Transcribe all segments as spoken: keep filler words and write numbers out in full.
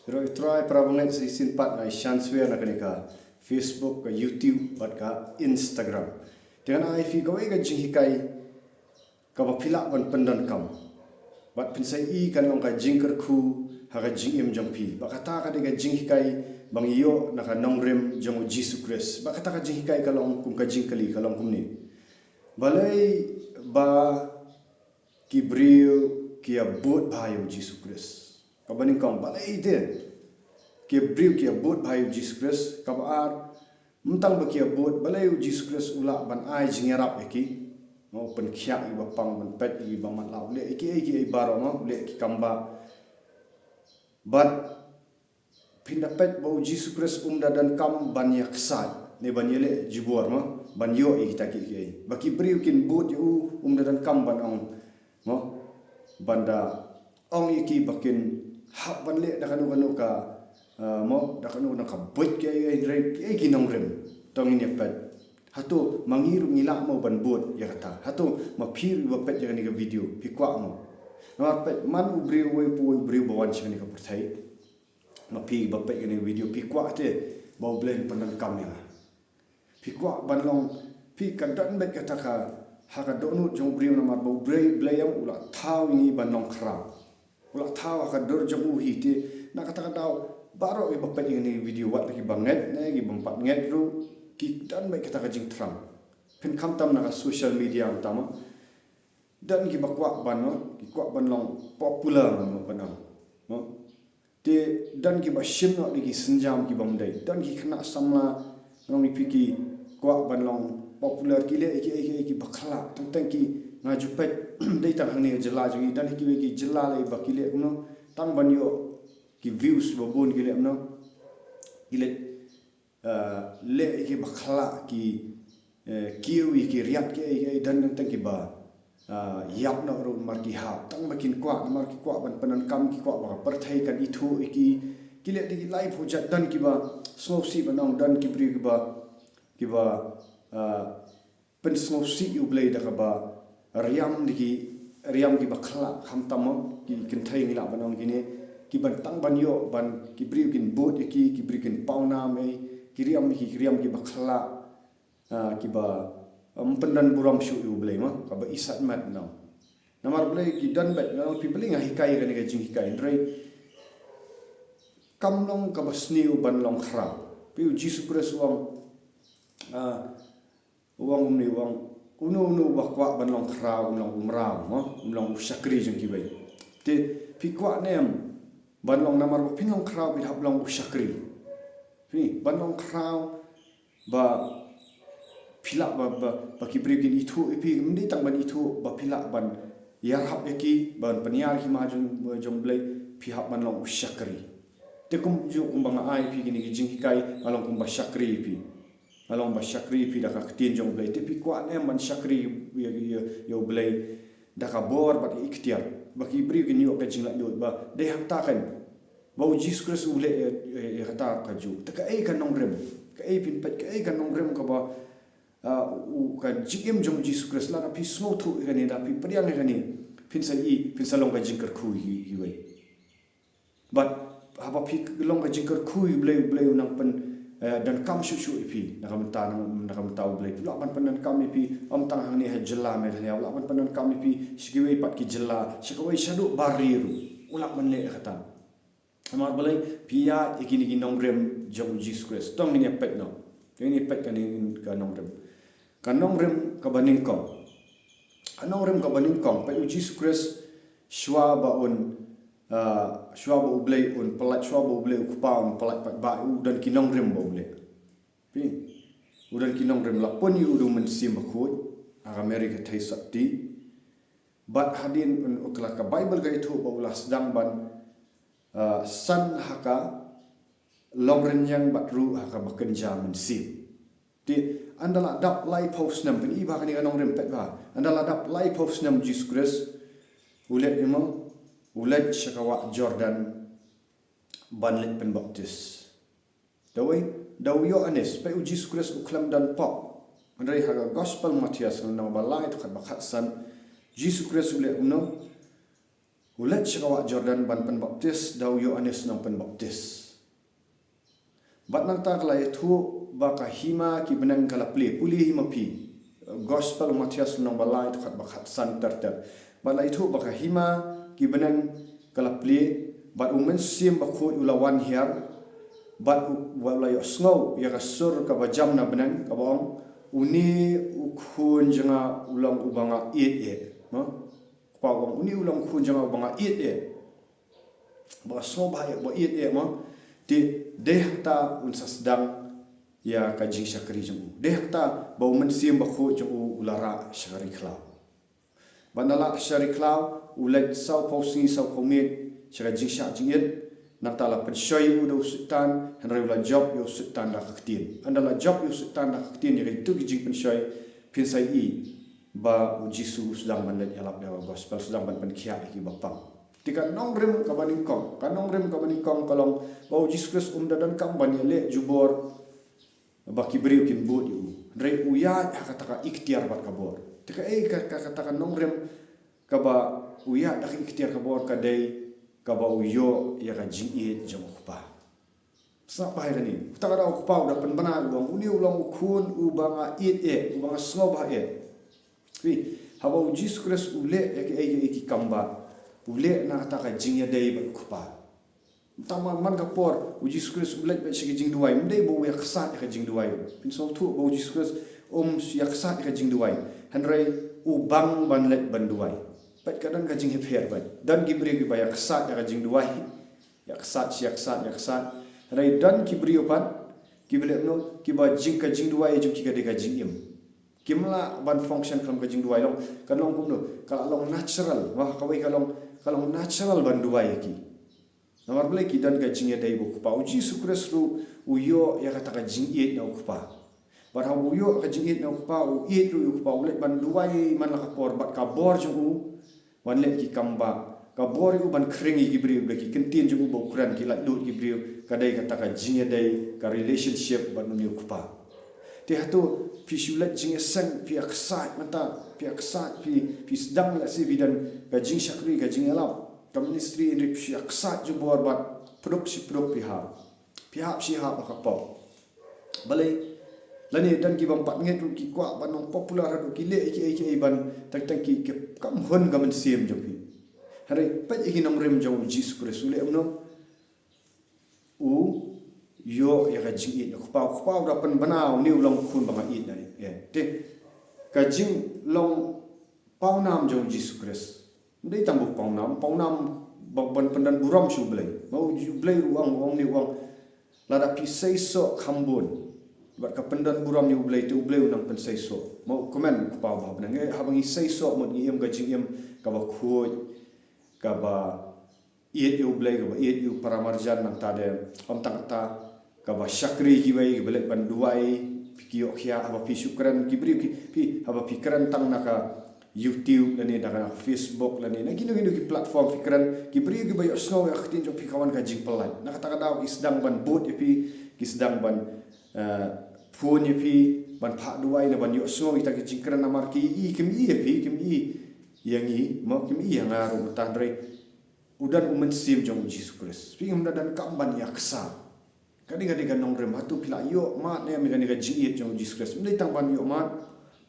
Trai, trai para bangeit, sa shisien pat nga ai shan swer na kane ka Facebook, ka YouTube bad ka Instagram. Te ngan ai phi kawei ka jinghikai kaba phi lah ban pyndonkam. Bad phin sa ïohi kan long ka jingkyrkhu ha ka jingim jong phi. Bad kata ka dei ka jinghikai ba ngi ïoh na ka nongrim jong u Jisu Khrist. Bad kata ka jinghikai ka long kum ka jingkylli, ka long kumne. Balei ba ki briew ki ïa bud bha ïa u Jisu Khrist? Kaba nyngkong, balei te ki briew ki ïa bud bha ïa u Jisu Khrist? Kaba ar, ym tang ba ki ïa bud, balei u Jisu Khrist u lah ban ai jingïarap ïa ki? Mo, pynkhiah ïa ki ba pang, ban peit ïa ki ba matlah, u leh ïa ki, ïa ki, ïa ki baroh, mo, u leh ïa ki kam ba. Bad phin da peit ba u Jisu Khrist um da donkam ban ïa ksaid ne ban ïaleh jubor, mo, ban ïoh ïa kita kiei kiei. Ba ki briew kin bud ïa u, um da donkam ban ong, mo, ban da ong ïa ki ba kin hap ban leh da kano kano ka, ah, mo, da kano kano ka buit kiei kiei, hynrei kiei ki nongrim. To ngin ïa peit. Hato ma ngi ruh ngi lah mo ban bud ïa kata? Hato ma phi ruh ba peit ïa kane ka video phi kwah mo? Namar peit, man u briew uwei pa uwei u briew ba wan sha kane ka pyrthei, ma phi ba peit ïa kane ka video phi kwah te ba U Blei un pyndonkam ïa nga? Phi kwah ban long, phi, ka don beit kata ka ha ka dohnud jong u briew, namar ba U Blei, Blei ïa u la thaw ïa ngi ban long khraw. U la thaw ha ka dur jong u hi te. Na kata ka daw, baroh kiba peit ïa kane ka video, wat la kiba ngeit ne kiba ym pat ngeit ruh, ki don beit kata ka jingthrang. Phin kham tam na ka social media, ym tam, don kiba kwah ban, mo, ki kwah ban long popular, mo, ban ong, mo. Te don kiba shim noh da ki sienjam kiba ym dei. Don ki khynnah samla, nong ïa phi, ki kwah ban long popular, ki leh ïa ki, ïa ki, ïa ki ba khlak. Teng teng ki, nga ju peit, dei tang hangne ha jylla jong ngi, don kiwei ki jylla lei ba ki leh kumno, tang ban ïoh ki views ba bun ki leh kumno. Ki leh, ah, leh ïa ki ba khlak, ki, eh, kiew ïa ki, riat kiei kiei, don teng teng kiba, ah, ïap noh ruh namar ki hap, tang ba kin kwah, namar ki kwah ban pyndonkam, ki kwah ba ka pyrthei kan ithuh ïa ki. Ki leh da ki laiphew jait. Don kiba sngewsih ban ong, don ki briew kiba, kiba, ah, pynsngewsih ïa U Blei da kaba riam da ki, riam kiba khlak, khamtam mo, ki kynthei, ngi lah ban ong kine, ki ban tang ban ïoh ban, ki briew kin bud ïa ki, ki briew kin pawnam ei, ki riam ïa ki, ki riam kiba khlak, ah, kiba, um, pyndon burom shuh ïa U Blei, mo, kaba isaitmat, mo. Namar balei ki don beit, nga ong phi, balei nga hikai kane ka jinghikai, hynrei kam long kaba sniew ban long khraw. Phi, u Jisu Khrist u ong, ah, u ong kumne, u ong, uno uno uba kwah ban long khraw, um long u mraw, mo, um long u shakri jong kiwei. Te phi kwah ne em ban long, namar ba phin long khraw phi hap long u shakri. Phi, ban long khraw ba phi lah ba, ba, ba ki briew kin ithuh ïa phi, ym dei tang ban ithuh, ba phi lah ban ïarap ïa ki, ban pynïar ïa ki ma jong, jong Blei, phi hap ban long u shakri. Te kumjuh kumba nga ai ïa phi kine ki jinghikai, nga long kumba shakri ïa phi. Nga long ba shakri ïa phi da ka ktien jong U Blei. Te phi kwah ne em ban shakri ïa, ïa, ïa, ïa U Blei da ka bor bad ka iktiar, ba ki briew kin ïoh ka jinglaitluid ba dei hangta kan, ba u Jisu Khrist u leh ïa, ïa, ïa kata kajuh. Te kaei ka nongrim? Kaei, phin peit, kaei ka nongrim kaba, ah, u, ka jingim jong u Jisu Khrist? Lada phi sngewthuh ïa kane, da phi pdiang ïa kane, phin sa ïohi, phin sa long ka jingkyrkhu ïa, ïa kiwei. Bad haba phi long ka jingkyrkhu ïa U Blei, U Blei u nang pyn, eh, donkam shuh shuh ïa phi na ka bynta, na, na ka bynta U Blei. U lah ban pyndonkam ïa phi, ym tang hangne ha jylla Meghalaya, u lah ban pyndonkam ïa phi sha kiwei pat ki jylla, sha kawei shaduh bar ri ruh u lah ban leh kata. Namar balei? Phi ïaid ïa kine ki nongrim jong u Jisu Khrist. To ngin ïa peit noh. To ngin ïa peit kane ka nongrim. Ka nongrim kaba nyngkong. Ka nongrim kaba nyngkong, peit, u Jisu Khrist, shuwa ba un, ah, shuwa ba U Blei un pyllait, shuwa ba U Blei u Kpa un pyllait paidbah, u don ki nongrim bad U Blei. Phi, u don ki nongrim, la pun ïa u da u Mynsiem Bakhuid ha ka Mary ka theisotti. Bad hadien un, u, la ka Baibl ka ïathuh ba u la sdang ban, ah, san ha ka longrynïeng bad ruh ha kaba kynja mynsiem. Te ynda la dap laiphew snem, phin i ba kane ka nongrim, peit ba, ynda la dap laiphew snem u Jisu Khrist u leit, ïa mo, u leit sha ka wah Jordan ban leit pynbaptis. Da uwei, da u Ïoannis. Peit, u Jisu Khrist u khlem don pop. Hynrei ha ka Gospel Mathaios, lynnong ba lai, dkhot ba khatsan, Jisu Khrist u leh kumno? U leit sha ka wah Jordan ban pynbaptis da u Ïoannis Nongpynbaptis. Bad nangta ka la ïathuh ba ka hima ki bneng ka la plie, pule hi ma phi. Gospel u Mathaios lynnong ba lai, dkhot ba khatsan ter ter. Bad la ïathuh ba ka hima ki bneng ka la plie, bad u Mynsiem Bakhuid u la wan hiar, bad u, bad u la ïohsngew ïa ka sur kaba jam na bneng kaba ong, "Une u Khun jong nga u long uba nga ïeit ïa." Mo? Kpa u ong, "Une u long u Khun jong nga uba nga ïeit ïa, ba nga sngewbha ïa, ba ïeit ïa." Mo? Te dei hangta un sa sdang ïa ka jingshakri jong u. Dei hangta ba u Mynsiem Bakhuid jong u u la rah sha ka ri khlaw. Bad na la sha ri khlaw, u leit sawphew sngi sawphew miet sha ka jingshah jingit. Nangta la pynshoi u da u Soitan, hynrei u la jop ïa u Soitan da ka ktien. Ynda la jop ïa u Soitan da ka ktien, ïa kito ki jingpynshoi, phin sa ïohi ba u Jisu u sdang ban leit ïalap ïa ka gospel, sdang ban pynkhiah ïa ki ba pang. Te ka nongrim kaba nyngkong, ka nongrim kaba nyngkong ka long ba u Jisu Khrist um da donkam ban ïaleh jubor ba ki briew kin bud ïa u. Hynrei u ïaid ha kata ka iktiar bad ka bor. Te kaei ka, ka, kata ka nongrim kaba u ïaid da ka iktiar ka bor? Ka dei kaba u ïoh ïa ka jingïeit jong u Kpa. Sngap bha ïa kane. Kata ka daw u Kpa u da pynbna, u ong, "Une u long u Khun uba nga ïeit ïa, uba nga sngewbha ïa." Phi, haba u Jisu Khrist u leh ïa kiei kiei ki kam ba, u leh na kata ka jingïadei bad u Kpa. Tang man ka por u Jisu Khrist u leit beit sha ka jingduwai, ym dei ba u ïa ksat ïa ka jingduwai. Phin sngewthuh ba u Jisu Khrist um ïa ksat ïa ka jingduwai. Hynrei u bang ban leit ban duwai. Bad ka don ka jinghep her bad. Don ki briew kiba ïa ksat ïa ka jingduwai. Ïa ksat, ïa ksat, ïa ksat. Hynrei don ki briew pat kiba leh kumno, kiba jing, ka jingduwai jong ki ka dei ka jingim. Kim lah ban function khlem ka jingduwai, long, kan long kumno, ka la long natural. Wah, kawei ka long, ka long natural ban duwai ïa ki. Namar balei? Ki don ka jingïadei bad u Kpa. U Jisu Khrist ruh u ïoh ïa kata ka jingïeit na u Kpa. Bad haba u ïoh ka jingïeit na u Kpa, u ïeit ruh ïa u Kpa, u leit ban duwai man la ka por bad ka bor jong u ban leh ki kam ba, ka bor ïa u ban khring ïa ki briew, ba ki ktien jong u ba u kren, ki laitluid ki briew, ka dei kata ka jingïadei, ka relationship bad une u Kpa. Te hato phi shu leit jingïaseng, phi ïa ksat mynta, phi ïa ksat, phi, phi sdang lehse phi don ka jingshakri, ka jingïalap, ka ministry, hynrei phi shu ïa ksat jubor bad pduk shi pduk phi hap. Phi hap shi hap ha ka pop. Balei? Lane don ki bym pat ngeit ruh ki kwah ban long popular haduh ki leh kiei kiei ban tang tang ki, ki kam hun ka mynsiem jong phi. Hynrei peit ïa ki nongrim jong u Jisu Khrist, u leh kumno? U ïoh ïa ka jingïeit na u Kpa, u Kpa u da pynbna, "Une u long u Khun ba nga ïeit ïa." Te ka jinglong pawnam jong u Jisu Khrist ym dei tang ba u pawnam, pawnam ba ban pyndon burom sha u Blei. Ba u Blei ruh u ong, u ong, une u ong, lada phi seisoh kham bun bad ka pyndon burom ïa u Blei, te u Blei u nang pynseisoh. Mo, u kmen u Kpa uba ha bneng. Haba ngi seisoh, mut ngi im ka jingim kaba khuid, kaba ïeit ïa u Blei, kaba ïeit ïa u para marjan. Nangta de, ym tang kata, kaba shakri kiwei, kiba leit ban duwai, phi, ki ïoh khiah, haba phi shu kren, ki briew ki, phi, haba phi kren tang na ka YouTube lane na ka Facebook lane na kino kino ki platform phi kren, ki briew kiba ïohsngew ïa ka ktien jong phi, ka wan ka jingpyllait. Na kata ka daw ki sdang ban bud ïa phi, ki sdang ban, eh, phone ïa phi, ban phah duwai, na ban ïohsngew ïa kita ki jingkren, namar ki i, kim i ïa phi, kim i ïa ngi, mo, kim i ïa nga ruh mynta, hynrei u don u Mynsiem jong u Jisu Khrist. Phi, ngim da donkam ban ïa ksat. Kane ka dei ka nongrim. Hato phi la ïoh mad ne em ïa kane ka jingïeit jong u Jisu Khrist? Ym dei tang ban ïoh mad,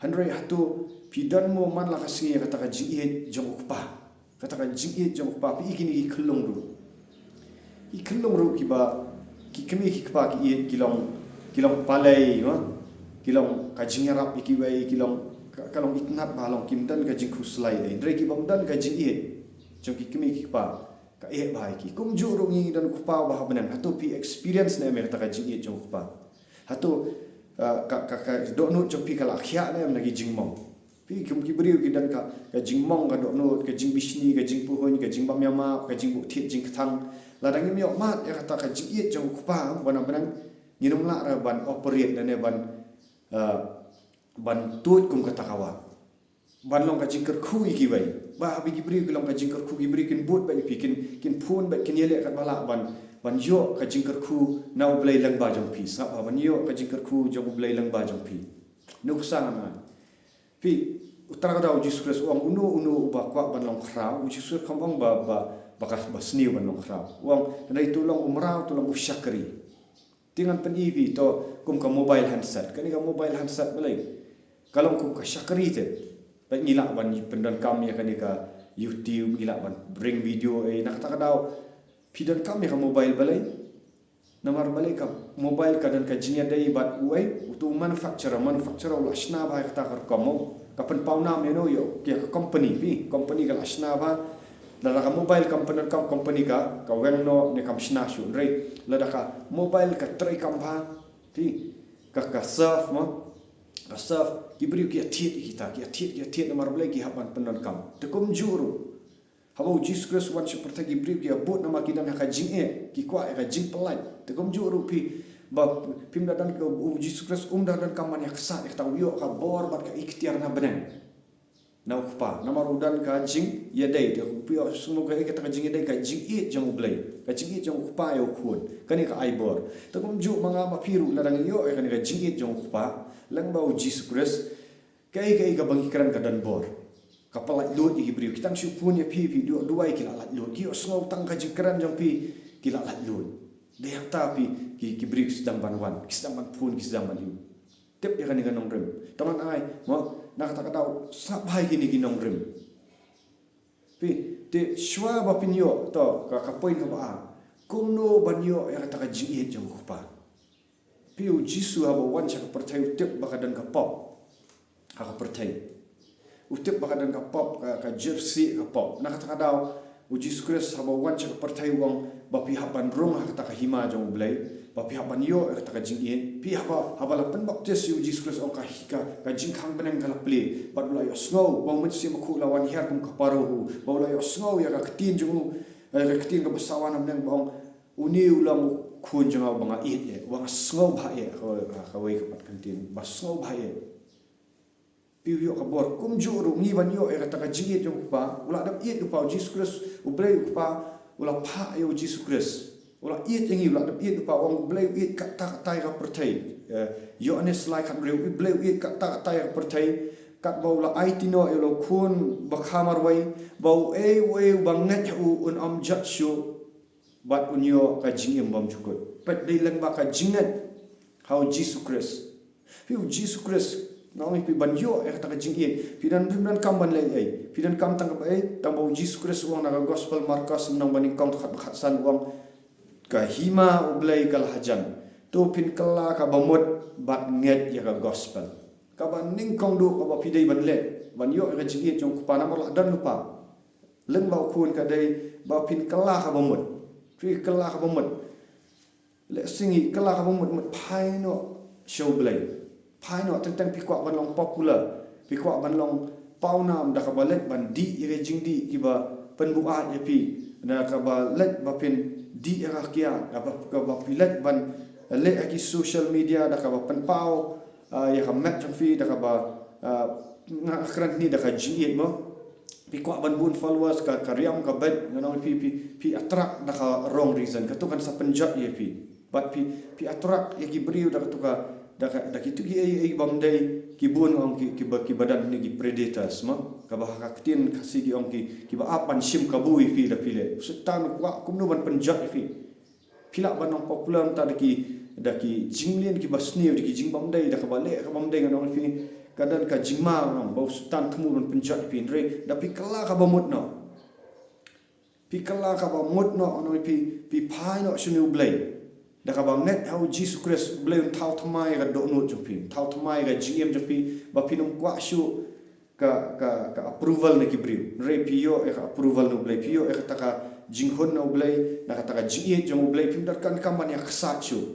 hynrei hato phi don mo man la ka sngi ïa kata ka jingïeit jong u Kpa? Kata ka jingïeit jong u Kpa, phi i kine ki khyllung ruh. Ki khyllung ruh kiba, ki kmie ki kpa ki ïeit, ki long, ki long palei, mo? Ki long ka jingïarap ïa kiwei, ki long ka, ka long itynnad bha, long kim don ka jingkhuslai ei. Hynrei ki bym don ka jingïeit jong ki kmie ki kpa, ka eh bha ïa ki. Kumjuh ruh ngi don u Kpa uba ha bneng. Hato phi experience ne em ïa kata ka jingïeit jong u Kpa? Hato, ah, ka, ka, ka dohnud jong phi ka la khiah ne em na ki jingmong? Phi, kum ki briew ki don ka, ka jingmong, ka dohnud, ka jingbishni, ka jingpuhun, ka jingbym ïamap, ka jingbuh thied jingkthang. Lada ngim ïoh mad ïa kata ka jingïeit jong u Kpa uba na bneng, ngin ym lah re ban operate lane ban, ah, ban tuid kum kata ka wad. Ban long ka jingkyrkhu ïa kiwei. Ba haba ki briew ki long ka jingkyrkhu, ki briew kin bud bad ïa phi, kin, kin phone bad kin ïaleh katba lah ban, ban ïoh ka jingkyrkhu na U Blei lyngba jong phi. Sngap bha, ban ïoh ka jingkyrkhu jong U Blei lyngba jong phi. Nuksa nga. Phi, U Trai ka daw, u Jisu Khrist u ong, uno uno uba kwah ban long khraw, u Jisu Khrist kam ong ba, ba, ba ka, ba sniew ban long khraw. U ong, hynrei to long u mraw, to long u shakri. Te ngan pyni ïa phi to kum ka mobile handset. Kane ka mobile handset balei? Ka long kum ka shakri te. Ba ngi lah ban pyndonkam ïa kane ka YouTube, ngi lah ban ring video, eh, na kata ka daw phi donkam ïa ka mobile balei? Namar balei? Ka mobile ka don ka jingïadei bad uei? Uto u manufacturer, manufacturer u la shna bha ïa kata ka rukom, ka pynpaw nam ïa no, ïa ka company, phi, company ka la shna bha. Lada ka mobile kam pyndonkam, company ka, ka weng noh ne kam shna shuh. Hynrei lada ka mobile ka treikam bha, phi, ka, ka surf mo, ka surf, ki briew ki ïathied ïa kita, ki ïathied, ki ïathied, namar balei? Ki hap ban pyndonkam. Te kumjuh ruh, haba u Jisu Khrist u wan sha pyrthei, ki briew ki ïabud namar ki don ha ka jingeh, ki kwah ïa ka jingpyllait. Te kumjuh ruh phi, ba phim da don ka, u Jisu Khrist um da donkam ban ïaksaid ïa kata, u ïoh ka bor bad ka iktiar na bneng, na u Kpa. Namar u don ka jingïadei. Te phi ïohsngew kaei kata ka jingïadei? Ka jingïeit jong u Blei, ka jingïeit jong u Kpa ïa u Khun. Kane ka ai bor. Te kumjuh ma nga ma phi ruh, lada ngi ïoh ïa kane ka jingïeit jong u Kpa lyngba u Jisu Khrist, kaei kaei kaba ngi kren ka don bor. Ka pyllait luid ïa ki briew. Ki tang shu phone ïa phi, phi duwai, ki la lait luid. Ki ïohsngew tang ka jingkren jong phi, ki la lait luid. Dei hangta phi, ki, ki briew ki sdang ban wan, ki sdang ban phone, ki sdang ban ïoh. Tip ïa kane ka nongrim. Tang ngan ai mo, na kata ka daw, sngap bha ïa kine ki nongrim. Phi, te shuwa ba phin ïoh to ka, ka point kaba ar, kumno ban ïoh ïa kata ka jingïeit jong u Kpa? Phi, u Jisu haba u wan sha ka pyrthei, u tip ba ka don ka pop ha ka pyrthei. U tip ba ka don ka pop, ka, ka jyrsieh ka pop. Na kata ka daw, u Jisu Khrist haba u wan sha ka pyrthei u ong ba phi hap ban rung ha kata ka hima jong u Blei, ba phi hap ban ïoh ïa kata ka jingïeit. Phi, haba, haba la pynbaptis ïa u Jisu Khrist, u ong ka, ka, ka jingkhang bneng ka la plie, bad u la ïohsngew ba u Mynsiem Bakhuid u la wan hiar kum ka paroh, ba u la ïohsngew ïa ka ktien jong u, eh, ka ktien kaba sawa na bneng ba ong, une u long u Khun jong nga uba nga ïeit ïa, uba nga sngewbha ïa, ha kawei, ha kawei ka pat ka ktien, ba sngewbha ïa. Phi, u ïoh ka bor. Kumjuh ruh ngi, ban ïoh ïa kata ka jingïeit jong u Kpa, u la dep ïeit u Kpa, u Jisu Khrist, u Blei u Kpa, u la phah ïa u Jisu Khrist. U la ïeit ïa ngi, u la dep ïeit u Kpa, u ong u Blei u ïeit katta katta ïa ka pyrthei. Eh, Ïoannis lai khathynriew, u Blei u ïeit katta katta ïa ka pyrthei, katba u la aiti noh ïa u Khun bakha marwei, ba uei uei uba ngeit ha u un ym jot shuh, bad un ïoh ka jingim bymjukut. Peit, dei lyngba ka jingngeit ha u Jisu Khrist. Phi, u Jisu Khrist, nga ong ïa phi, ban ïoh ïa kata ka jingïeit, phi don, phim donkam ban leh ei ei. Phi donkam tang kaba ei, tang ba u Jisu Khrist u ong na ka Gospel Markos lynnong ba nyngkong, dkhot ba khatsan, u ong, ka hima u Blei ka la hajan. To phin kylla kaba mut bad ngeit ïa ka Gospel. Kaba nyngkong duh kaba phi dei ban leh ban ïoh ïa ka jingïeit jong u Kpa, namar la don lypa. Lyngba u Khun ka dei ba phin kylla kaba mut. Phi kylla kaba mut. Lehse ngi kylla kaba mut, mut phai noh sha u Blei. Phai noh, teng teng phi kwah ban long popular, phi kwah ban long pawnam da kaba leit ban dih ïa ki jingdih kiba pynbuaid ïa phi, da kaba leit ba phin dih ïa ka kiad, da kaba, kaba phi leit ban leh ha ki social media da kaba pynpaw, ah, ïa ka met jong phi, da kaba, ah, nga kren hangne da ka jingïeit mo. Phi kwah ban bun followers, ka, ka riam ka beit, ngan ong ïa phi, phi, phi attract da ka wrong reason. Kato kan sa pynjot ïa phi. Bad phi, phi attract ïa ki briew da kato ka, da ka, da kito kiei kiei bymdei, ki bun, nga ong, ki, kiba, kiba don hangne ki predators mo. Kaba ha ka ktien Khasi ki ong ki, kiba ap ban shim kabu ïa phi da phi leh. Soitan kwah kumno ban pynjot ïa phi. Phi lah ban long popular mynta da ki, da ki jingmlien kiba sniew, da ki jingbymdei, da kaba leh kaba ymdei, ngan ong ïa phi, ka don ka jingma, ngan ong, ba u Soitan thmu ban pynjot ïa phi, hynrei da phi kylla kaba mut noh. Phi kylla kaba mut noh, ngan ong ïa phi, phi phai noh sha une u Blei. Da kaba ngeit ha u Jisu Khrist, u Blei un thaw thymmai ïa ka dohnud jong phi, un thaw thymmai ïa ka jingim jong phi, ba phin ym kwah shuh ka, ka, ka approval na ki briew. Hynrei phi ïoh ïa ka approval na u Blei, phi ïoh ïa kata ka jinghun na u Blei, na kata ka jingïeit jong u Blei, phim donkam ban ïaksaid shuh.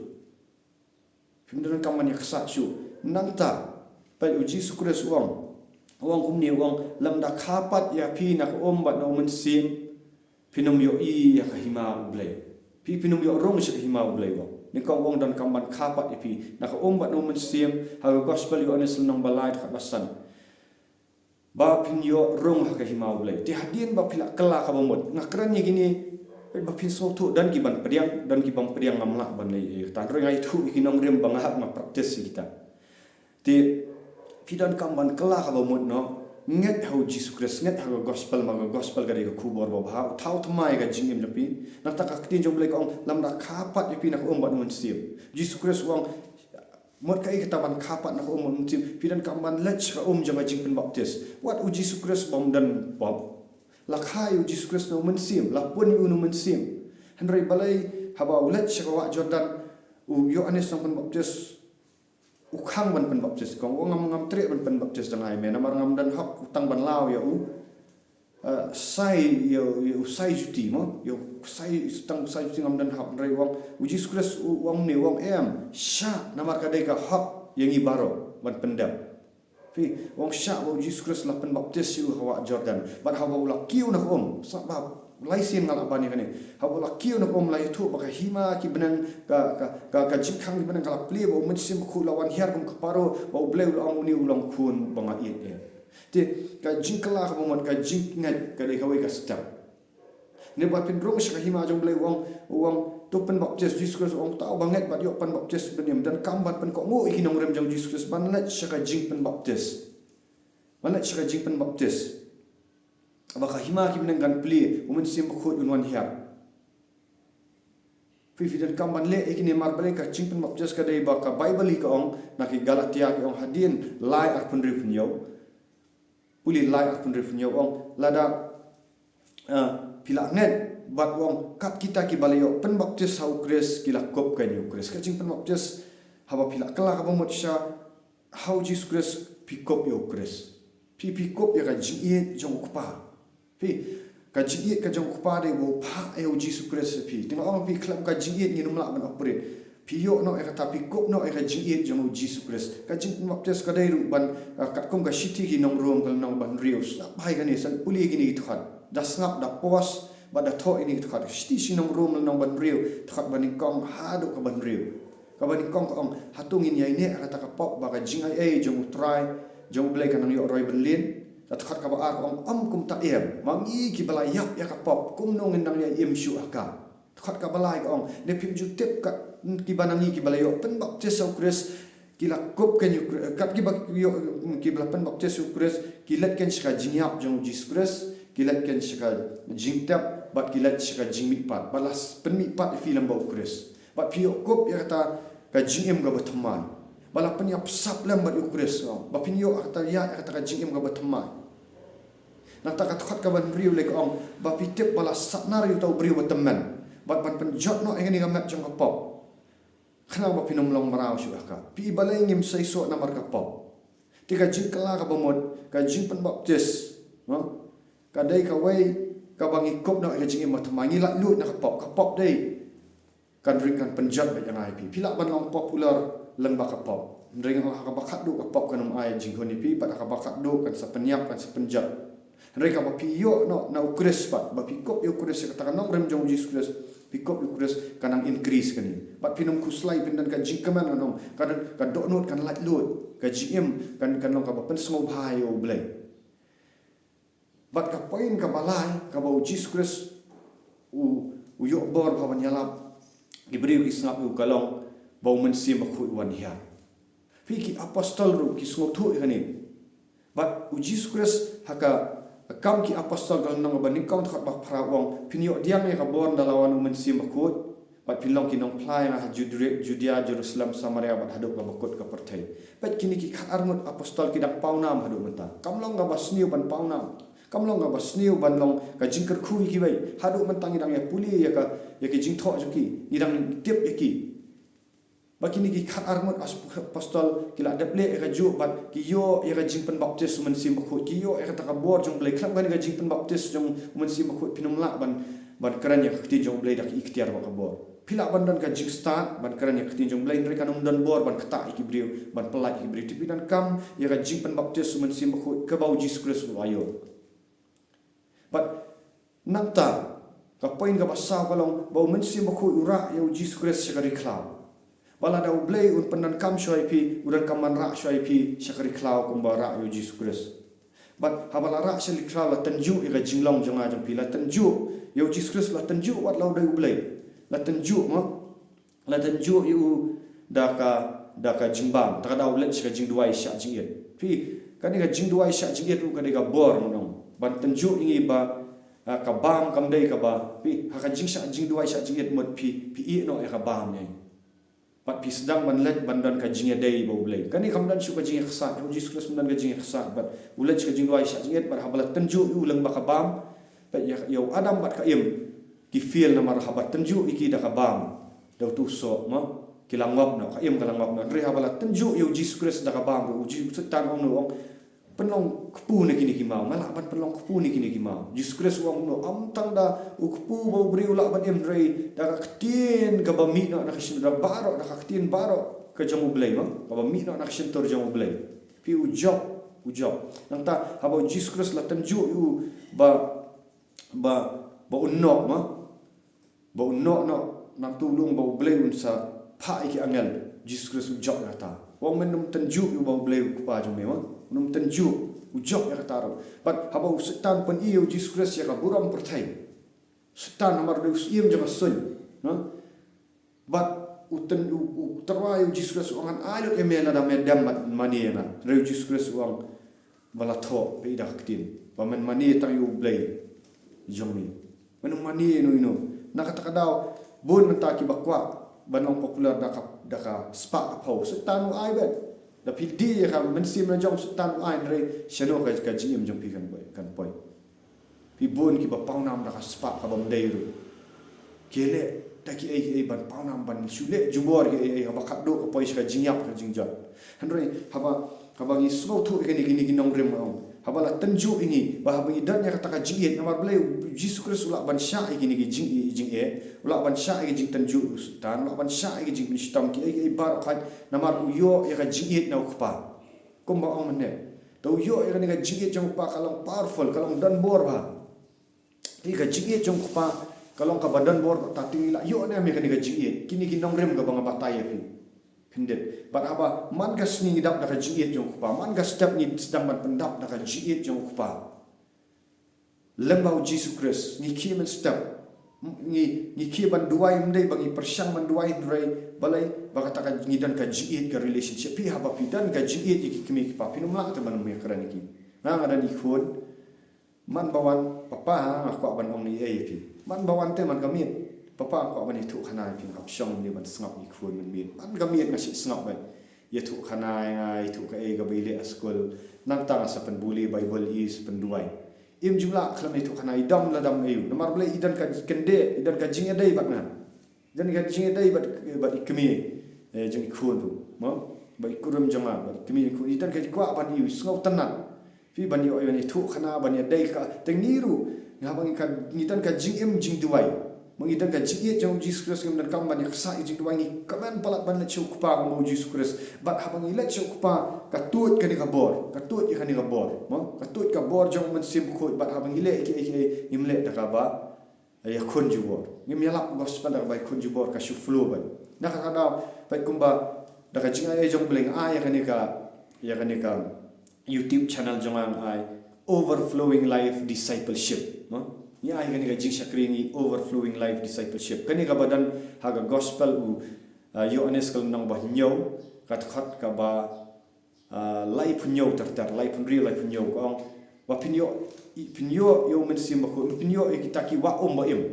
Phim donkam ban ïaksaid shuh. Nangta, peit, u Jisu Khrist u ong, u ong kumne, u ong, lymda kha pat ïa phi na ka um bad na u Mynsiem, phin ym ïohi ïa ka hima u Blei. Phi, phin ym ïoh rung sha ka hima u Blei, u ong. Nyngkong u ong donkam ban kha pat ïa phi na ka um bad na u Mynsiem, ha ka Gospel Ïoannis lynnong ba lai, dkhot ba san, ba phin ïoh rung ha ka hima u Blei. Te hadien ba phi la kylla kaba mut. Nga kren ïa kine, peit, ba phin sngewthuh, don ki ban pdiang, don ki bym pdiang, ngam lah ban leh ei ei. Tang hynrei nga ithuh ïa ki nongrim ba nga hap, nga practice ïa kita. Te phi donkam ban kylla kaba mut noh. Ngeit ha u Jisu Khrist, ngeit ha ka gospel, ma ka gospel ka dei ka khubor babha, u thaw thymmai ka jingim jong phi. Nangta ka ktien jong u Blei ka ong, lymda kha pat ïa phi na ka um bad u Mynsiem. U Jisu Khrist u ong, mut kaei kata ban kha pat na ka um bad u Mynsiem? Phi donkam ban leit sha ka um jong ka jingpynbaptis. Wat u Jisu Khrist bym don pop. La kha ïa u Jisu Khrist na u Mynsiem, la pun ïa u na u Mynsiem. Hynrei balei haba u leit sha ka wah Jordan, u Ïoannis nongpynbaptis u khang ban pynbaptis, ka ong, ngam, ngam treh ban pynbaptis da nga ïa me, namar ngam don hok tang ban law ïa u, eh, sai, ïa, ïa u sai juti mo, ïa u sai, tang u sai juti ngam don hok. Hynrei u ong, u Jisu Khrist u, u ong ne, u ong em, shah, namar ka dei ka hok ïa ngi baroh ban pyndep. Phi, u ong shah ba u Jisu Khrist la pynbaptis ïa u ha wah Jordan. Bad haba u la kiew na ka um, sa ba lai sien nga la ban ïa kane. Haba u la kiew na ka um, la ïathuh ba ka hima ki bneng, ka, ka, ka, ka jingkhang ki bneng ka la plie, ba u Mynsiem Bakhuid u la wan hiar kum ka paro, ba u Blei u la ong, une u long khun ba nga ïeit. Te ka jingkylla kaba mut, ka jingngeit ka dei kawei ka step. Ne ba phin rung sha ka hima jong u Blei, u ong, u ong, to pynbaptis. Jisu Khrist u ong, uta uba ngeit bad ïoh pynbaptis bymjukut, donkam ban pynkohnguh ïa ki nongrim jong Jisu Khrist ban leit sha ka jingpynbaptis. Ban leit sha ka jingpynbaptis. Ba ka hima ki bneng kan plie, u Mynsiem Bakhuid un wan hiar. Phi, phi donkam ban leh ïa kine, namar balei? Ka jingpynbaptis ka dei, ba ka Baibl hi ka ong, na ki Galatia ki ong, hadien lai arphew hynriew phew hynñiew. Pule lai arphew hynriew phew hynñiew, u ong, lada, ah, phi la ngeit bad, u ong, kat kita kiba la ïoh pynbaptis ha u Khrist ki la kup kein ïa u Khrist. Ka jingpynbaptis, haba phi la kylla kaba mut sha ha u Jisu Khrist, phi kup ïa u Khrist. Phi, phi kup ïa ka jingïeit jong u Kpa. Phi, ka jingïeit ka jong u Kpa dei ba u phah ïa u Jisu Khrist ïa phi. Te nga ong ïa phi, khlem ka jingïeit ngin ym lah ban operate. Phi ïoh noh ïa kata, phi kup noh ïa ka jingïeit jong u Jisu Khrist. Ka jingpynbaptis ka dei ruh ban, ah, katkum ka shithi ki nong Rom ka lynnong ba hynriew. Sngap bha ïa kane, sa pule ïa kine ki dkhot. Da sngap, da pause bad da thoh ïa kine ki dkhot. Shithi sha ki nong Rom lynnong ba hynriew, dkhot ba nyngkong haduh kaba hynriew. Kaba nyngkong ka ong, hato ngin ïaineh ha kata ka pop ba ka jingaiei jong u Trai, jong u Blei, ka nang ïoh roi bynlien? Ka dkhot kaba ar ka ong, ym kumta em, ma ngi kiba la ïap ïa ka pop, kumno ngin nang ïai im shuh ha ka? Dkhot kaba lai ka ong, ne phim ju tip kat kiba na ngi kiba la ïoh pynbaptis ha u Khrist ki la kup kein ïa u Khrist, kat kiba ïoh, kiba la pynbaptis ha u Khrist ki leit kein sha ka jingïap jong u Jisu Khrist, ki leit kein sha ka jingtep, bad ki leit sha ka jingmihpat, bad la pynmihpat ïa phi lem bad u Khrist. Bad phi ïoh kup ïa kata ka jingim kaba thymmai. Ba la pynïap sap lem bad u Khrist, nga ong. Ba phin ïoh ïa kata, ïa kata ka jingim kaba thymmai. Nangta ka dkhot kaba hynriew lei ka ong, ba phi tip ba la sahnarphna ïa uta u briew ba tymmen. Bad ban pynjot noh ïa kane ka met jong ka pop. Khnang ba phin ym long mraw shuh ha ka. Phi, balei ngim seisoh namar ka pop? Te ka jingkylla kaba mut, ka jingpynbaptis, no? Ka dei kawei kaba ngi kup noh ïa ka jingim ba thymmai, ngi laitluid na ka pop, ka pop dei kan ring, kan pynjot beit ïa nga ïa phi. Phi lah ban long popular lyngba ka pop. Hynrei ha kaba khatduh ka pop kan ym ai jinghun ïa phi, bad ha kaba khatduh kan sa pynïap, kan sa pynjot. Hynrei kaba phi ïoh noh na u Khrist pat, ba phi kup ïa u Khrist, ïa kata ka nongrim jong u Jisu Khrist, phi kup ïa u Khrist, kan nang increase kane. Bad phin ym khuslai, phin don ka jingkmen, ngan ong, ka don, ka dohnud kan laitluid, ka jingim kan, kan long kaba pynsngewbha ïa u Blei. Bad ka point kaba lai, kaba u Jisu Khrist u, u ïoh bor bha ban ïalap, ki briew ki sngap ïa u, ka long ba u Mynsiem Bakhuid u wan hiar. Phi, ki apostol ruh ki sngewthuh ïa kane. Bad u Jisu Khrist ha ka Kam ki Apostol ka lynnong ba nyngkong dkhot ba phra u ong, phin ïoh pdiang ïa ka bor ynda la wan u Mynsiem Bakhuid, bad phin long ki nongphla ïa nga ha Judri-, Judea, Jerusalem, Samaria, bad haduh kaba kut ka pyrthei. Peit, kine ki khatar ngut apostol ki dang pawnam haduh mynta. Kam long kaba sniew ban pawnam. Kam long kaba sniew ban long ka jingkyrkhu ïa kiwei. Haduh mynta ngi dang ïa pule ïa ka, ïa ki jingthoh jong ki. Ngi dang tip ïa ki. Ba kine ki khatar ngut as-, apostol ki la dep leh ïa kajuh bad ki ïoh ïa ka jingpynbaptis u Mynsiem Bakhuid, ki ïoh ïa kata ka bor jong u Blei. Khlem kane ka jingpynbaptis jong u Mynsiem Bakhuid phin ym lah ban, ban kren ïa ka ktien jong u Blei da ki iktiar bad ka bor. Phi lah ban don ka jingstad ban kren ïa ka ktien jong u Blei, hynrei kan ym don bor ban ktah ïa ki briew, ban pyllait ïa ki briew. Te phi donkam ïa ka jingpynbaptis u Mynsiem Bakhuid kaba u Jisu Khrist u la ïoh. Bad nangta, ka point kaba saw ka long ba u Mynsiem Bakhuid u rah ïa u Jisu Khrist sha ka ri khlaw. Ba lada u Blei un pyndonkam shuwa ïa phi, u donkam ban rah shuwa ïa phi sha ka ri khlaw kumba rah ïa u Jisu Khrist. Bad haba la rah sha ka ri khlaw, la tynjuh ïa ka jinglong jong nga jong phi, la tynjuh ïa u Jisu Khrist, la tynjuh wat la u dei u Blei. La tynjuh, mo? La tynjuh ïa u da ka, da ka jingbam, da ka daw leit sha ka jingduwai shah jingit. Phi, Kane ka jingduwai shah jingit ruh ka dei ka bor, ngan ong. Ban tynjuh ïa ngi ba, ah, ka bam kam dei kaba, phi, ha ka jingshah jingduwai shah jingit mut phi, phi ïeh noh ïa ka bam ïa ngi. Bad phi sdang ban leit ban don ka jingïadei bad U Blei. Kane kam don shuh ka jingïaksaid, ïa U Jisu Khrist ym don ka jingïaksaid, bad u leit sha ka jingduwai shah jingit, bad haba la tynjuh ïa u lyngba ka bam, bad ïa, ïa u Adam bad ka Im, ki fail namar haba tynjuh ïa ki da ka bam, da utu u soh, mo, ki la ngop noh, ka Im ka la ngop noh. Hynrei haba la tynjuh ïa U Jisu Khrist da ka bam ruh, u Jisu Soitan ong noh, ong, pynlong kpu na kine ki maw, nga lah ban pynlong kpu na kine ki maw. Jisu Khrist u ong noh, ym tang da u kpu ba u briew u lah ban im, hynrei da ka ktien kaba mih noh na ka shyntur, baroh da ka ktien baroh ka jong U Blei, mo, kaba mih noh na ka shyntur jong U Blei. Phi, u jop, u jop. Nangta haba U Jisu Khrist la tynjuh ïa u ba, ba, ba un noh, mo, ba un noh noh, nangta u lung ba U Blei un sa phah ïa ki angel, Jisu Khrist u jop ïa kata. U ong, men ym tynjuh ïa u ba U Blei u Kpa jong me, mo. Men ym tynjuh, u jop ïa kata ruh. Bad haba u Soitan pyni ïa U Jisu Khrist ïa ka burom pyrthei, Soitan namar u dei u syiem jong ka suiñ, no? Bad u tyn, u, u tyrwa ïa U Jisu Khrist, u ong, ngan ai lut ïa me lada me dem bad mane ïa nga. Hynrei U Jisu Khrist u ong, ba la thoh, phi, da ka ktien, ba men mane tang ïa U Blei jong me. Men ym mane ïano ïano. Na kata ka daw, bun mynta kiba kwah ban long popular da ka, da ka spah ka phew. Soitan u ai beit. Da phi die ïa ka mynsiem la jong, Soitan u ai, hynrei shano ka, ka jingim jong phi kan poi, kan poi. Phi, bun kiba pawnam da ka spah kabym dei ruh. Ki leh da kiei kiei ban pawnam, ban shu leh jubor kiei kiei, haba khatduh ka poi sha ka jingïap ka jingjot. Hynrei haba, haba ngi sngewthuh ïa kine, kine ki nongrim, nga ong, haba la tynjuh ïa ngi, ba haba ngi don ïa kata ka jingïeit, namar balei? U Jisu Khrist u lah ban shah ïa kine ki jingïeit, jingeh, u lah ban shah ïa ki jingtynjuh u Soitan, u lah ban shah ïa ki jingpynshitom, kiei kiei baroh khoit, namar u ïoh ïa ka jingïeit na u Kpa. Kumba ong mynne, to ïoh ïa kane ka jingïeit jong u Kpa ka long powerful, ka long donbor bha. Ïa ka jingïeit jong u Kpa ka long kaba donbor bha, te ngi la ïoh ne em ïa kane ka jingïeit? Kine ki nongrim kaba nga batai ïa phi. Khyndiat. Bad haba man ka sngi ngi dap da ka jingïeit jong u Kpa, man ka step ngi sdang ban pyndap da ka jingïeit jong u Kpa. Lem bad u Jisu Khrist, ngi khie mynstep. Ngi, ngi khie ban duwai, ym dei ba ngi pyrshang ban duwai, hynrei balei? Ba kata ka ngi don ka jingïeit, ka relationship. Phi, haba phi don ka jingïeit ïa ki kmie ki kpa, phin ym lah te ban ym ïakren ïa ki. Nga, nga don i khun. Man ba wan, papa, nga kwah ban ong ei ei ïa phi. Man ba wan te man ka miet. Papa, nga kwah ban ïathuh khana ïa phi, nga hap shong ne ban sngap ïa i khun mynmiet. Man ka miet nga shu sngap beit. Ïathuh khana ïa nga, ïathuh kaei kaba i leh ha skul. Nangta nga sa pynbuli Baibl ïa i, sa pynduwai. Im ju lah khlem ïathuh khana, i dom la dom aïu. Namar balei? I don ka kyndit, i don ka jingïadei bad nga. I don ka jingïadei bad, bad i kmie, eh, jong i khun ruh, mo? Bad i kurim jong nga, bad i kmie i khun. I don ka jingkwah ban ïoh, sngewtynnat. Phi, ban ïoh, ban ïathuh khana, ban ïadei ka, te ngi ruh, nga, haba ngi ka, ngi don ka jingim jingduwai. Mo, ngi don ka jingïeit jong u Jisu Khrist, ngim donkam ban ïaksaid ïa jingduwai, ngi kmen palat ban leit sha u Kpa kumba u Jisu Khrist. Bad haba ngi leit sha u Kpa, ka tuid kane ka bor, ka tuid ïa kane ka bor, mo? Ka tuid ka bor jong u Mynsiem Bakhuid, bad haba ngi leh kiei kiei, ngim leh da kaba ïakhun jubor. Ngim ïalap gospel da kaba ïakhun jubor, ka shu flow beit. Na kata ka daw, bad kumba da ka jingai ei jong U Blei nga ai ïa kane ka, ïa kane ka YouTube channel jong nga, nga ai Overflowing Life Discipleship, mo? Ngi ai kane ka jingshakri, ngi Overflowing Life Discipleship. Kane kaba don ha ka gospel u, ah, Ïoannis ka lynnong ba hynñiew, ka dkhot kaba, ah, laiphew hynñiew ter ter, laiphew hynriew, laiphew hynñiew, ka ong, ba phin ïoh, i, phin ïoh ïa u Mynsiem Bakhuid, phin ïoh ïa kita ki wah um ba im.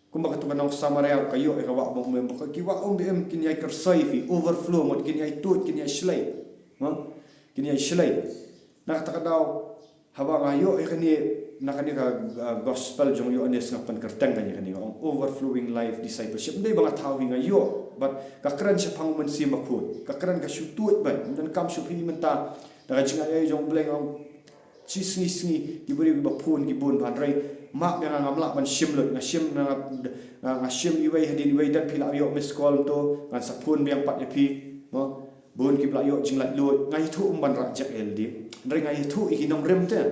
Kumba katu ka nong Samaria ka ïoh ïa ka wah um ba im, ba ki wah um ba im kin ïai kyrsoi ïa phi, overflow, mut kin ïai tuid, kin ïai shlei. Ha? Kin ïai shlei. Na kata ka daw, haba nga ïoh ïa kane, na kane ka, ah, gospel jong u Ïoannis, nga pynkyrteng kane, kane, ong Overflowing Life Discipleship. Ym dei ba nga thaw hi, nga ïoh, bad ka kren shaphang u Mynsiem Bakhuid. Ka kren, ka shu tuid beit, ym donkam shuh phi mynta. Da ka jingai ei jong U Blei nga ong, shi sngi sngi, ki briew kiba phone ki bun bha, hynrei map ïa nga, ngam lah ban shim lut, nga shim na, nga, nga shim iwei hadien iwei, don phi lah ïoh miss call to, ngan sa phone biang pat ïa phi, mo? Bun kiba la ïoh jinglaitluid, nga ïathuh, ym ban rah jek ïa lade. Hynrei nga ïathuh ïa ki nongrim te.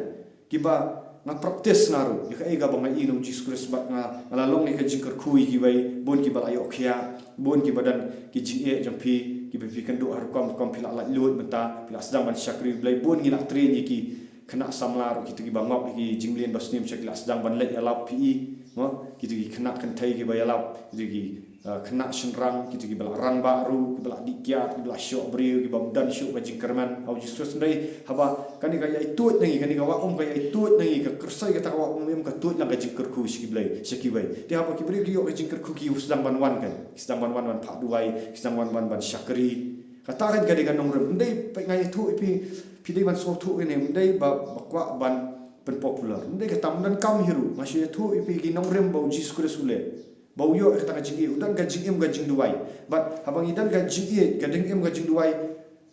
Kiba nga practice nga ruh, ïa kaei kaba nga ïohi na u Jisu Khrist, bad nga, nga la long ïa ka jingkyrkhu ïa kiwei, bun kiba la ïoh khiah, bun kiba don ki jingeh jong phi, kiba phi kynduh ha rukom rukom, phi la laitluid mynta, phi la sdang ban shakri U Blei, bun ngi la train ïa ki khynnah samla ruh, kito kiba ngop ïa ki jingmlien basniew, sha ki la sdang ban leit ïalap, phi i, mo, kito ki khynnah kynthei kiba ïalap, kito ki ah, khynnah shynrang, kito kiba la rangbah ruh, kiba la dih kiad, kiba la shoh briew, kiba ym don shuh ka jingkyrmen ha u Jisu Khrist. Hynrei haba kane ka ïai tuid na ngi, kane ka wah um ka ïai tuid na ngi, ka kyrsoi kata ka wah um im ka tuid lang ka jingkyrkhu sha ki Blei, sha kiwei. Te haba ki briew ki ïoh ka jingkyrkhu ki sdang ban wan kan, ki sdang ban wan ban phah duwai, ki sdang ban wan ban shakri. Kata kan ka dei ka nongrim. Ym dei, peit nga ïathuh ïa phi, phi dei ban sngewthuh ïa kane, ym dei ba, ba kwah ban pynpopular. Ym dei kata, ym donkam hi ruh. Nga shu ïathuh ïa phi ki nongrim ba u Jisu Khrist u leh. Ba u ïoh ïa kata ka jingïeit, u don ka jingim ka jingduwai. Bad haba ngi don ka jingïeit, ka jingim ka jingduwai,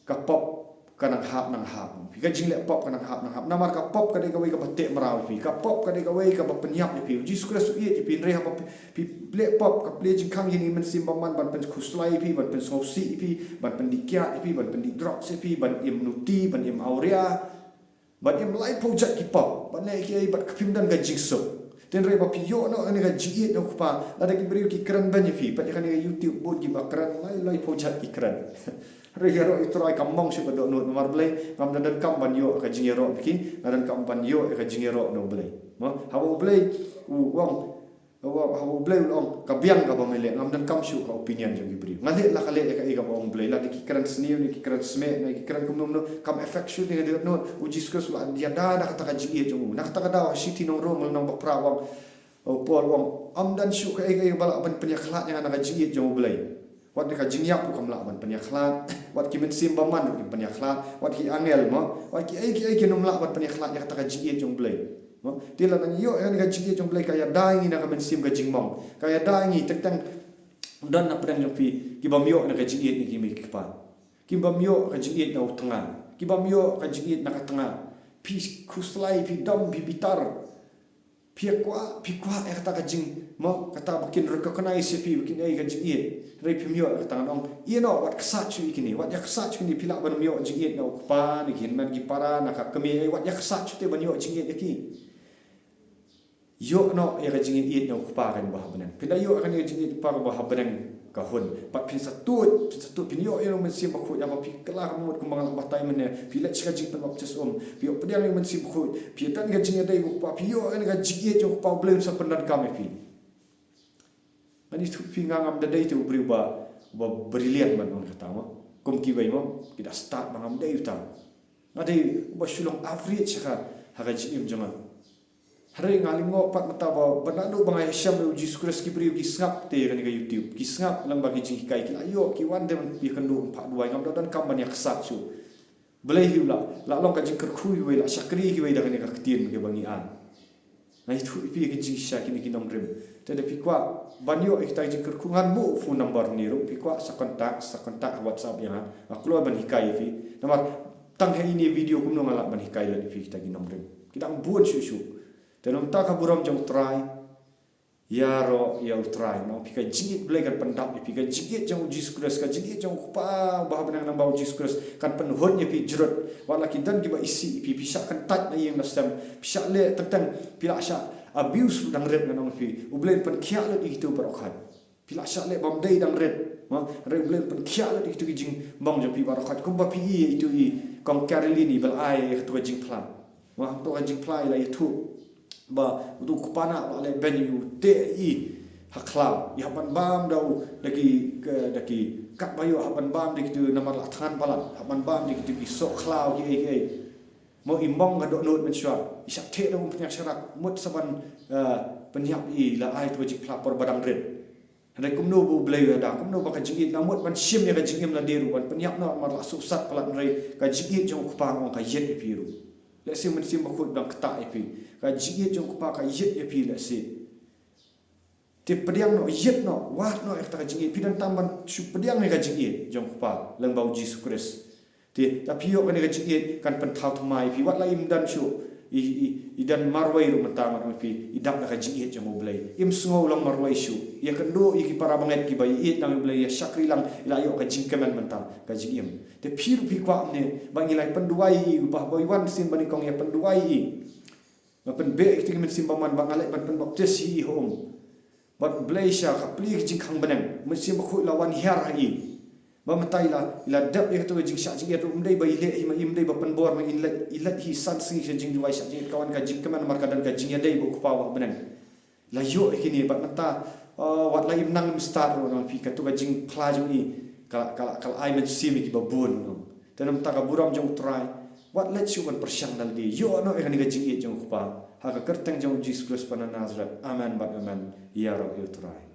ka pop ka nang hap nang hap. Phi, ka jingleh pop ka nang hap nang hap. Namar ka pop ka dei kawei kaba teh mraw ïa phi. Ka pop ka dei kawei kaba pynïap ïa phi. U Jisu Khrist u ïeit ïa phi, hynrei haba phi, phi leh pop, ka plie jingkhang ïa kine ki mynsiem bymman ban pynkhuslai ïa phi, ban pynsngewsih ïa phi, ban pyndih kiad ïa phi, ban pyndih drugs ïa phi, ban im nuti, ban im awria. Bad im laiphew jait ki pop, bad leh kiei bad phim don ka jingsuk. Te hynrei ba phi ïoh noh kane ka jingïeit na u Kpa, lada ki briew ki kren beiñ ïa phi, peit ïa kane ka YouTube, bun kiba kren, lai laiphew jait ki kren. Hynrei ïaroh ïa u Trai kam mong shuh ka dohnud, namar balei? Ngam da donkam ban ïoh ka jingïaroh na ki, nga donkam ban ïoh ka jingïaroh na u Blei. Mo, haba u Blei u ong, Haba, haba u Blei u la ong, ka biang kaba me leh, ngam donkam shuh ka opinion jong ki briew. Nga leh la ka leh ïa kaei kaba ong u Blei, lada ki kren sniew ne ki kren smiej ne ki kren kumno kumno, kam affect shuh ïa nga. Dei katno, u Jisu Khrist u la ïada da kata ka jingïeit jong u. Na kata ka daw ha shithi nong Rom lynnong ba phra u ong, u Paul u ong, ym don shuh kaei kaei ba lah ban pynïakhlad ïa nga na ka jingïeit jong u Blei. Wat ka jingïap ruh kam lah ban pynïakhlad, wat ki mynsiem bymman ruh kim pynïakhlad, wat ki angel mo, wat kiei kiei kin ym lah ban pynïakhlad ïa kata ka jingïeit jong u Blei. Mo, te lada ngi ïoh ïa kane ka jingïeit jong u Blei, ka ïada ïa ngi na ka mynsiem ka jingmong. Ka ïada ïa ngi, teng teng don na pdeng jong phi ki bym ïoh na ka jingïeit na ki mei ki kpa, ki bym ïoh ka jingïeit na u tnga, ki bym ïoh ka jingïeit na ka tnga. Phi khuslai, phi dom, phi bitar. Phi kwah, phi kwah ïa kata ka jing, mo, kata ba kin recognize ïa phi, ba kin ai ka jingïeit. Hynrei phim ïoh ïa kata. Nga ong, ïeh noh, wat ksat shuh ïa kine, wat ïa ksat shuh ïa kine, phi lah ban ym ïoh jingïeit na u kpa, na ki hynmen ki para, na ka kmie, wat ïa ksat shuh te ban ïoh jingïeit ïa ki. Ïoh noh ïa ka jingïeit na u Kpa kaba ha bneng. Phin da ïoh ïa kane ka jingïeit u Kpa kaba ha bneng ka hun. Bad phin sa tuid, phin sa tuid, phin ïoh ïa u Mynsiem Bakhuid, haba phi kylla ka mut kumba nga la batai mynne, phi leit sha ka jingpynbaptis um, phi ïoh pdiang ïa u Mynsiem Bakhuid, phi ïadon ka jingïadei bad u Kpa, phi ïoh ïa kane ka jingïeit jong u Kpa, u Blei un sa pyndonkam ïa phi. Ngan ïathuh ïa phi, nga ngam da dei te u briew ba, ba brilliant ban ong kata mo. Kum kiwei mo, ki da stad, ba ngam dei uta. Nga dei uba shu long average ha ka, ha ka jingim jong nga. Hynrei nga lyngngoh pat mynta ba, ba naduh ba nga ïashem ïa u Jisu Khrist, ki briew ki sngap te ïa kane ka YouTube. Ki sngap lyngba ki jinghikai, ki la ïoh, ki wan te ban ïakynduh, ban phah duwai, ngam da donkam ban ïa ksat shuh. Balei hi u la, la long ka jingkyrkhu iwei, la shakri iwei da kane ka ktien kaba ngi ai. Nga ïathuh ïa phi ïa ka jingshisha kine ki nongrim. Te da phi kwah ban ïoh ïa kita ki jingkyrkhu, ngan buh phone number ne ruh, phi kwah sa contact, sa contact ha WhatsApp ïa nga. Nga kloi ban hikai ïa phi. Namar tang ha ine i video kumno nga lah ban hikai lut ïa phi kita ki nongrim. Ki dang bun shuh shuh. Te na mynta ka burom jong u Trai, ïaroh ïa u Trai. Nang phi, ka jingïeit Blei kan pyndap ïa phi, ka jingïeit jong u Jisu Khrist, ka jingïeit jong u Kpa uba ha bneng, nang ba u Jisu Khrist kan pynhun ïa phi jrut. Wat la ki don kiba isih ïa phi, phi shah kyntait na ïing na sem, phi shah leh teng teng, phi la shah abuse dang rit, ngan ong ïa phi, u Blei un pynkhiah lut ïa kito baroh khoit. Phi la shah leh bym dei dang rit, ma, hynrei u Blei un pynkhiah lut ïa kito ki jingmong jong phi baroh khoit. Kumba phi i ïa ito i Kong Caroline iba la ai ïa kato ka jingphla. Ma, kato ka jingphla i la ïathuh ba uto u kpa nah ba la leh beiñ, u teh i ha khlaw, i hap ban bam da u, da ki, ka, da ki, katba ïoh hap ban bam da kito, namar la thngan palat, hap ban bam da kito ki soh khlaw kiei kiei. Mo, i mong ka dohnud mynshuwa, i shah teh da u pynïaid sharak, mut sa ban, eh, pynïap i, la ai ïa kato ka jingphla por ba dang rit. Hynrei kumno ba u Blei u ïada, kumno ba ka jingïeit, la mut ban shim ïa ka jingim lade ruh, ban pynïap noh namar la suk sat palat, hynrei ka jingïeit jong u Kpa, nga ong, ka ïeit ïa phi ruh. Lehse u Mynsiem Bakhuid u dang ktah ïa phi, ka jingïeit jong u Kpa ka ïeit ïa phi lehse. Te pdiang noh, ïeit noh, wad noh ïa kata ka jingïeit. Phi donkam ban shu pdiang ïa ka jingïeit jong u Kpa lyngba u Jisu Khrist. Te, lada phi ïoh kane ka jingïeit, kan pynthaw thymmai ïa phi, wat la im don shuh, i, i, i don marwei ruh mynta, ngan ong ïa phi, i dap da ka jingïeit jong u Blei. Im sngew long marwei shuh. Ïakynduh ïa ki para bangeit kiba ïeit lang ïa u Blei, ïa shakri lang, i la ïoh ka jingkmen mynta, ka jingim. Te phi ruh phi kwah ne, ba ngi la pynduwai ïa i, ba, ba i wan sien ba nyngkong ïa pynduwai ïa i. Ba pynbeh ïa kito ki mynsiem bymman, ba nga leit ban pynbaptis ïa i ha um. Bad u Blei sha ka plie ka jingkhang bneng, Mynsiem Bakhuid la wan hiar ha i. Ba mynta i la, i la dep ïa kato ka jingshah jingit ruh, ym dei ba i leh hi ma i, ym dei ba pynbor ma i, i leit, i leit hi san sngi sha jingduwai shah jingit, ka wan ka jingkmen namar ka don ka jingïadei bad u Kpa uba ha bneng. La ïoh ïa kine bad mynta Oh, wat la im nang im stad ruh, u ong, phi, kato ka jingphla jong i ka, ka, ka la ai mynsiem ïa kiba bun, u ong. Te namar ka burom jong u Trai, wat leit shuh ban pyrshang da lade. Ïoh noh ïa kane ka jingïeit jong u Kpa. Ha ka kyrteng jong u Jisu Khrist uba na Nasareth. Amen bad amen. Ïaroh ïa u Trai.